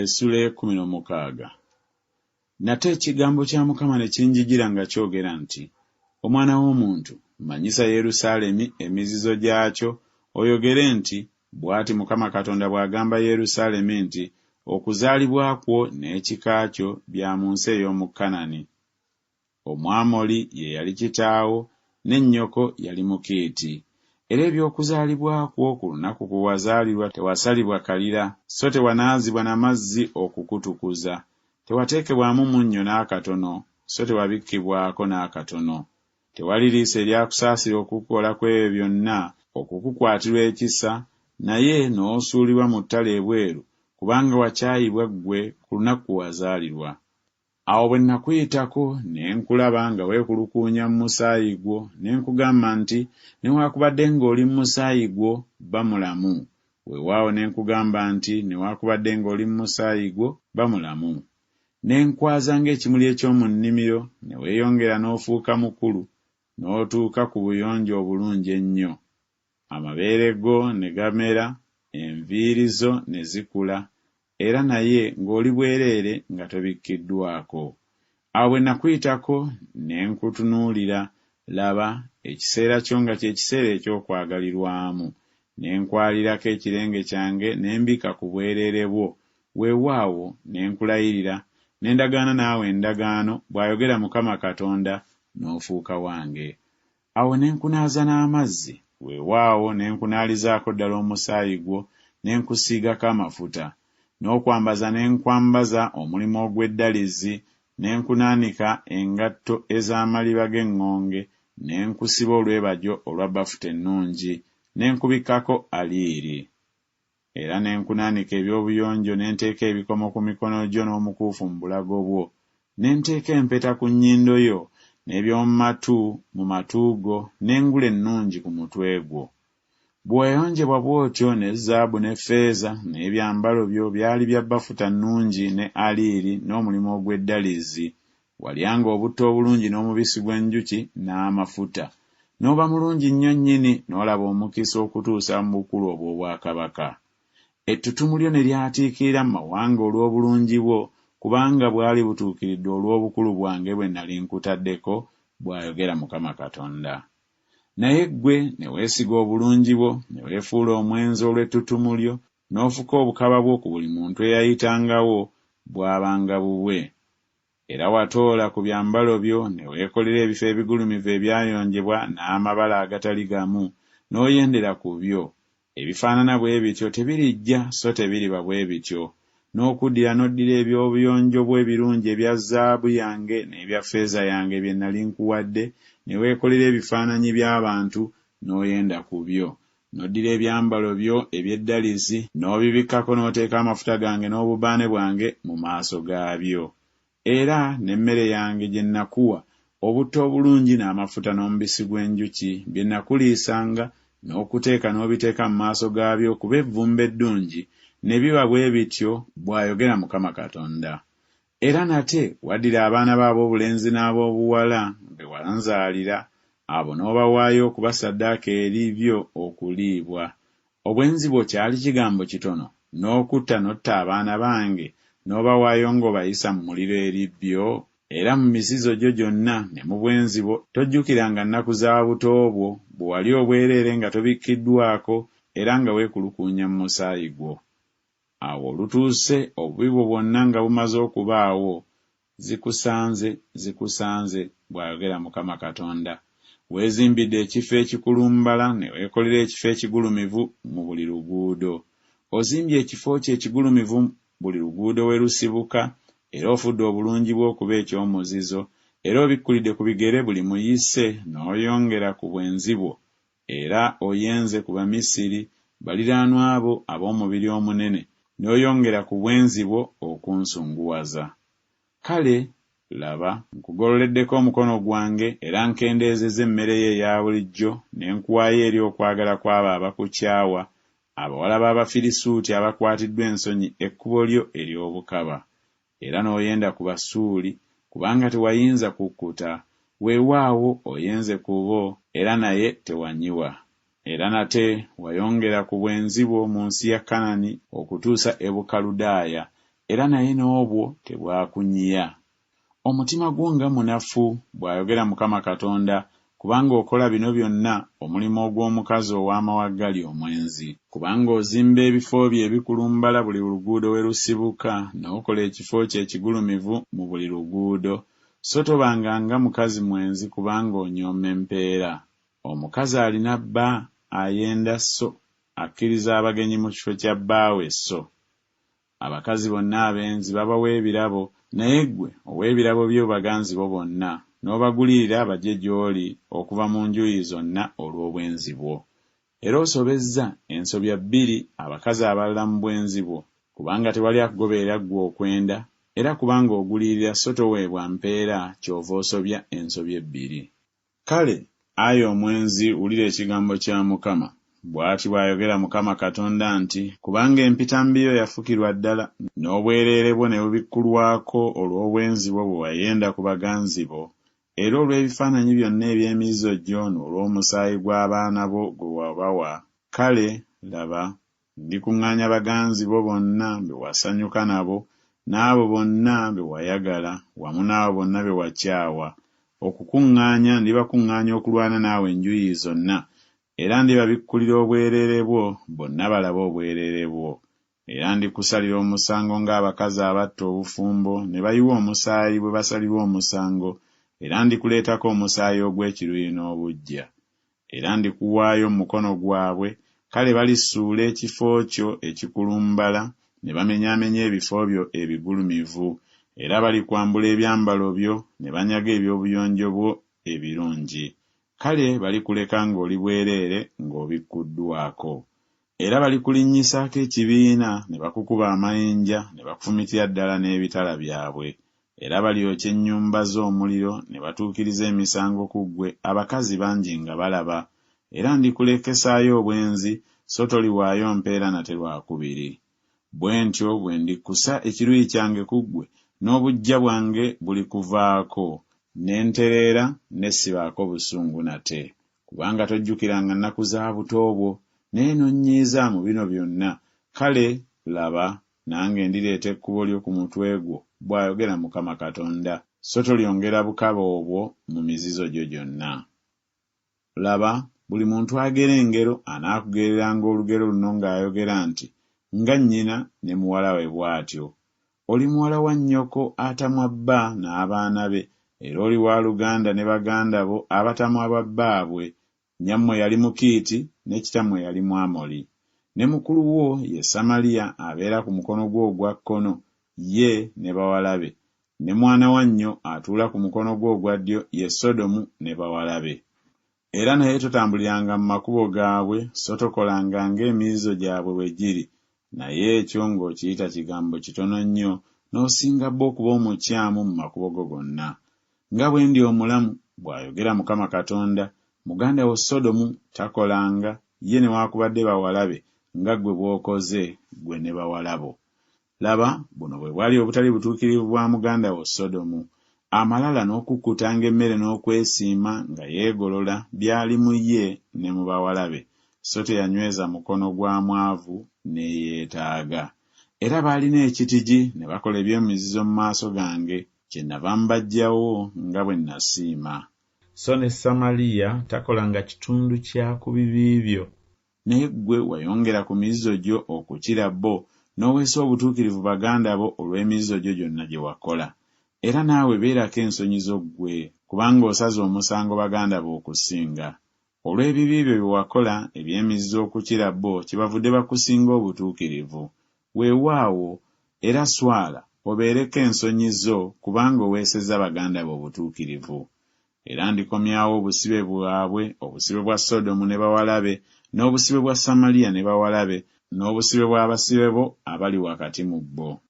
Essuula ey'ekkumi n'omukaaga. Nate ekigambo kya Mukama ne kinjijira nga kyogera nti Omwana w'omuntu, manyisa Yerusaalemi emizizo gyakyo, oyogere nti Bw'ati Mukama Katonda bw'agamba Yerusaalemi nti Okuzaalibwa kwo n'ekika kyo bya mu nsi ey'omu Kanani. Omwamoli ye yali kitaawo, ne nnyoko yali Mukiiti. Era eby'okuzaalibwa kwo ku lunaku kwe wazaalirwa tewasalibwa kalira, so tewanaazibwa na mazzi okukutukuza, tewateekebwamu munnyo n'akatono, so tewabikkibwako n'akatono. Tewali liiso eryakusaasira okukukola ku ebyo byonna okukukwatirwa ekisa, naye n'osuulibwa mu ttale ebweru, kubanga wakyayibwa ggwe ku lunaku kwe wazaalirwa. Awo bwe nnakuyitako, ne nkulaba nga weekulukuunya mu musaayi gwo, ne nkugamba nti Newakubadde ng'oli mu musaayi gwo, ba mulamu, weewaawo ne nkugamba nti Newakubadde ng'oli mu musaayi gwo, ba mulamu. Ne nkwaza ng'ekimuli eky'omu nnimiro, ne weeyongera n'ofuuka mukulu, n'otuuka ku buyonjo obulungi ennyo. Amabeere go ne gamera, enviiri zo ne zikula, era naye ng'oli bwereere nga tobikkiddwako. Awo bwe nakuyitako ne nkutunuulira, laba, ekiseera kyo nga kye kiseera eky'okwagalirwamu, ne nkwaliirako ekirenge kyange ne mbikka ku bwereere bwo, weewaawo, ne nkulayirira, ne ndagaana naawe endagaano, bw'ayogera Mukama Katonda, n'ofuuka wange. Awo ne nkunaaza n'amazzi, weewaawo, ne nkunaalizaako ddala omusaayi gwo, ne nkusiigako amafuta. N'okwambaza ne nkwambaza omulimu ogw'eddalizi, ne nkunaanika engatto ez'amaliba g'eŋŋonge, ne nkusiba olwebajo olwa bafuta ennungi, ne nkubikkako aliiri. Era ne nkunaanika eby'obuyonjo ne nteeka ebikomo ku mikono gyo n'omukuufu mu bulago bwo, ne nteeka empeta ku nnyindo yo, n'eby'omu matu mu matu go, n'engule ennungi ku mutwe gwo. Bwe wayonjebwa bw'otyo ne zaabu ne ffeeza, n'ebyambalo byo byali bya bafuta nnungi ne aliiri n'omulimu ogw'eddalizi, walyanga obutto obulungi n'omubisi gw'enjuki n'amafuta, n'oba mulungi nnyo nnyini n'olaba omukisa okutuusa mu bukulu obw'obwakabaka. Ettutumu lyo ne lyatiikirira mu mawanga olw'obulungi bwo, kubanga bwali butuukiridde olw'obukulu bwange bwe nali nkutaddeko, bw'ayogera Mukama Katonda. Naye ggwe ne weesiga obulungi bwo, ne weefuula omwenzi olw'ettutumu lyo, n'ofuka obukaba bwo ku buli muntu eyayitangawo, bwabanga bubwe. Era watoola ku byambalo byo ne weekolera ebifo ebigulumivu ebyayonjebwa n'amabala agatali gamu, n'oyendera ku byo. Ebifaanana bwe bityo tebirijja so tebiriba bwe bityo. N'okuddira n'oddira eby'obuyonjo bwo ebirungi ebya zaabu yange n'ebya ffeeza yange bye nnali nkuwadde, ne weekolera ebifaananyi by'abantu, n'oyenda ku byo. N'oddira ebyambalo byo eby'eddalizi, n'obibikkako n'oteeka amafuta gange n'obubaane bwange mu maaso gaabyo. Era n'emmere yange gye nakuwa, obutto obulungi n'amafuta n'omubisi gw'enjuki, bye nakuliisanga, n'okuteeka n'obiteeka mu maaso gaabyo okuba evvumbe eddungi, ne biba bwe bityo, bw'ayogera Mukama Katonda. Era nate waddira abaana bo ab'obulenzi n'ab'obuwala be wanzaalira, abo n'obawaayo okuba ssaddaaka eri byo okuliibwa. Obwenzi bwo kyali kigambo kitono, n'okutta n'otta abaana bange, n'obawaayo ng'obayisa mu muliro eri byo? Era mu mizizo gyo gyonna ne mu bwenzi bwo tojjukiranga nnaku za buto bwo, bwe wali obwereere nga tobikkiddwako era nga weekulukuunya mu musaayi gwo. Awo olutuuse obubi bwo bwonna nga bumaze okubaawo, zikusanze, zikusanze, bw'ayogera Mukama Katonda. Weezimbidde ekifo ekikulumbala ne weekolera ekifo ekigulumivu mu buli luguudo. Ozimbye ekifo kyo ekigulumivu buli luguudo we lusibuka, era ofudde obulungi bwo okuba eky'omuzizo, era obikkulidde ku bigere buli muyise n'oyongera ku bwenzi bwo, era oyenze ku Bamisiri, baliraanwa bo ab'omubiri omunene, n'oyongera ku bwenzi bwo okunsunguwaza. Kale, laba, nkugololeddeko omukono gwange, era nkendeezezza emmere yo eya bulijjo, ne nkuwaayo eri okwagala kw'abo abakukyawa, abawala b'Abafirisuuti abakwatiddwa ensonyi ekkubo lyo ery'obukaba. Era n'oyenda ku Basuuli, kubanga tewayinza kukkuta, weewaawo, oyenze ku bo, era naye tewanyiwa. Era nate wayongera ku bwenzi bwo mu nsi ya Kanani okutuusa e Bukaludaaya, era naye n'obwo tebwakunyiya. Omutima gwo nga munafu, bw'ayogera Mukama Katonda, kubanga okola bino byonna, omulimu ogw'omukazi ow'amawaggali omwenzi. Kubanga ozimba ebifo byo ebikulumbala buli luguudo we lusibuka, n'okola ekifo kyo ekigulumivu mu buli luguudo, so tobanga nga mukazi mwenzi kubanga onyooma empeera. Omukazi alina bba ayenda so akkiriza abagenyi mu kifo kya bbaawe so Abakazi bonna abenzi babawa ebirabo, naye ggwe owa ebirabo byo baganzi bo bonna, n'obagulirira bajje gy'oli okuva mu njuyi zonna olw'obwenzi bwo. Era osobezza ensobya bbiri abakazi abalala mu bwenzi bwo, kubanga tewali akugoberera ggwe okwenda, era kubanga ogulirira so toweebwa mpeera kyova osobya ensobi ebbiri. Kale, ai omwenzi, wulira ekigambo kya Mukama. Bw'ati bw'ayogera Mukama Katonda nti Kubanga empitambi yo yafukirwa ddala, n'obwereere bwo ne bubikkulwako olw'obwenzi bwo bwe wayenda ku baganzi bo, era olw'ebifaananyi byonna eby'emizizo gyo n'olw'omusaayi gw'abaana bo gwe wabawa, kale, laba, ndikuŋŋaanya baganzi bo bonna be wasanyuka nabo, n'abo bonna be wayagala, wamu n'abo bonna be wakyawa, okukuŋŋaanya ndibakuŋŋaanya okulwana naawe enjuyi zonna, era ndibabikkulira obwereere bwo, bonna balabe obwereere bwo. Era ndikusalira omusango ng'abakazi abatta obufumbo ne bayiwa omusaayi bwe basalirwa omusango, era ndikuleetako omusaayi ogw'ekiruyi n'obuggya. Era ndikuwaayo mu mukono gwabwe, kale balisuula ekifo kyo ekikulumbala, ne bamenyaamenya ebifo byo ebigulumivu, era balikwambula ebyambalo byo, ne banyaga eby'obuyonjo bwo ebirungi. Kale balikuleka ng'oli bwereere ng'obikkuddwako. Era balikulinnyisaako ekibiina, ne bakukuba amayinja, ne bakufumitira ddala n'ebitala byabwe. Era balyokya ennyumba zo omuliro, ne batuukiriza emisango ku ggwe abakazi bangi nga balaba. Era ndikulekesaayo obwenzi, so toliwaayo mpeera nate lwa kubiri. Bwe ntyo bwe ndikkusa ekiruyi kyange ku ggwe, n'obuggya bwange bulikuvaako, ne ntereera, ne sibaako busungu nate. Kubanga tojjukiranga nnaku za buto bwo, naye n'onnyiiza mu bino byonna, kale, laba, nange ndireeta ekkubo lyo ku mutwe gwo, bw'ayogera Mukama Katonda, so tolyongera bukaba obwo mu mizizo gyo gyonna. Laba, buli muntu agera engero anaakugereranga olugero luno ng'ayogera nti Nga nnyina ne muwala we bw'atyo. Oli muwala wa nnyoko atamwa bba n'abaana be, era oli wa luganda ne baganda bo abatamwa babbaabwe. Nnyammwe yali Mukiiti, ne kitammwe yali Mwamoli. Ne mukulu wo ye Samaliya abeera ku mukono gwo ogwa kkono, ye ne bawala be, ne mwana wa nnyo atuula ku mukono gwo ogwa ddyo ye Sodomu ne bawala be. Era naye totambuliranga mu makubo gaabwe, so tokolanga ng'emizizo gyabwe bwe giri, naye ekyo ng'okiyita kigambo kitono nnyo, n'osinga bo okuba omukyamu mu makubo go gonna. Nga bwe ndi omulamu, bw'ayogera Mukama Katonda, muganda wo Sodomu takolanga, ye newakubadde bawala be, nga ggwe bw'okoze, ggwe ne bawala bo. Laba, buno bwe bwali obutali butuukirivu bwa muganda wo Sodomu, amalala n'okukkutanga emmere n'okwesiima nga yeegolola byali mu ye ne mu bawala be, so teyanyweza mukono gwa mwavu n'eyeetaaga. Era baalina ekitigi ne bakola eby'emizizo mu maaso gange, kyennava mbaggyawo nga bwe nnasiima. So ne Samaliya takolanga kitundu kya ku bibi byo, naye ggwe wayongera ku mizizo gyo okukira bo, n'oweesa obutuukirivu baganda bo olw'emizizo gyo gyonna gye wakola. Era naawe beerako ensonyi zo ggwe, kubanga osaze omusango baganda bo okusinga. Olw'ebibi byo bye wakola eby'emizizo okukira bo, kyebavudde bakusinga obutuukirivu. Weewaawo, era swala, obeereko ensonyi zo, kubanga oweesezza baganda bo obutuukirivu. Era ndikomyawo obusibe bwabwe, obusibe bwa Sodomu ne bawala be, n'obusibe bwa Samaliya ne bawala be, n'obusibe bw'abasibe bo abali wakati mu bo.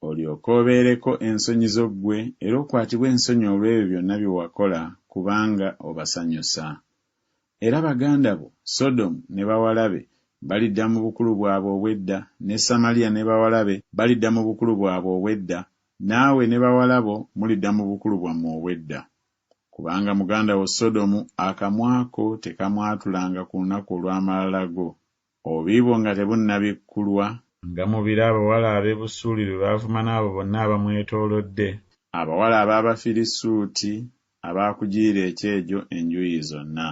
Olyoke obeereko ensonyi zo ggwe, era okwatibwe ensonyi olw'ebyo byonna bye wakola, kubanga obasanyusa. Era baganda bo, Sodomu ne bawala be, balidda mu bukulu bwabwe obw'edda, ne Samaliya ne bawala be balidda mu bukulu bwabwe obw'edda, naawe ne bawala bo mulidda mu bukulu bwammwe obw'edda. Kubanga muganda wo Sodomu akamwa ko tekamwatulanga ku lunaku olw'amalala go, obubi bwo nga tebunnabikkulwa, Nga mu biro abawala ab'e Busuuli lwe baavuma n'abo bonna abamwetoolodde, abawala ab'Abafirisuuti abaakugirira ekyejo enjuyi zonna.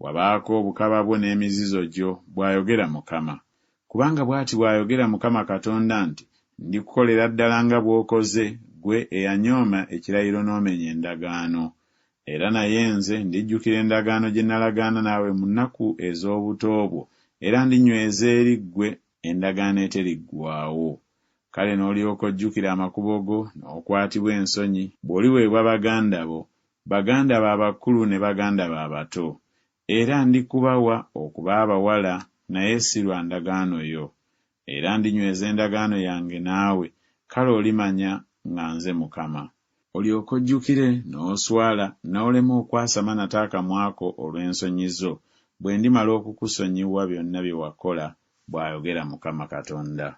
Wabaako obukaba bwo n'emizizo gyo, bw'ayogera Mukama. Kubanga bw'ati bw'ayogera Mukama Katonda nti Ndikukolera ddala nga bw'okoze, ggwe eyanyooma ekirayiro n'omenya endagaano. Era naye nze ndijjukira endagaano gye nalagaana naawe mu nnaku ez'obuto bwo, era ndinyweza eri ggwe endagaano eteriggwaawo. Kale n'olyoka ojjukira amakubo go n'okwatibwa ensonyi, bw'oliweebwa baganda bo, baganda bo abakulu ne baganda bo abato. Era ndikubawa okuba abawala, naye si lwa ndagaano yo. Era ndinyweza endagaano yange naawe, kale olimanya nga nze Mukama. Olyoke ojjukire n'oswala, n'olema okwasama nate akamwa ko olw'ensonyi zo, bwe ndimala okukusonyiwa byonna bye wakola, bw'ayogera Mukama Katonda.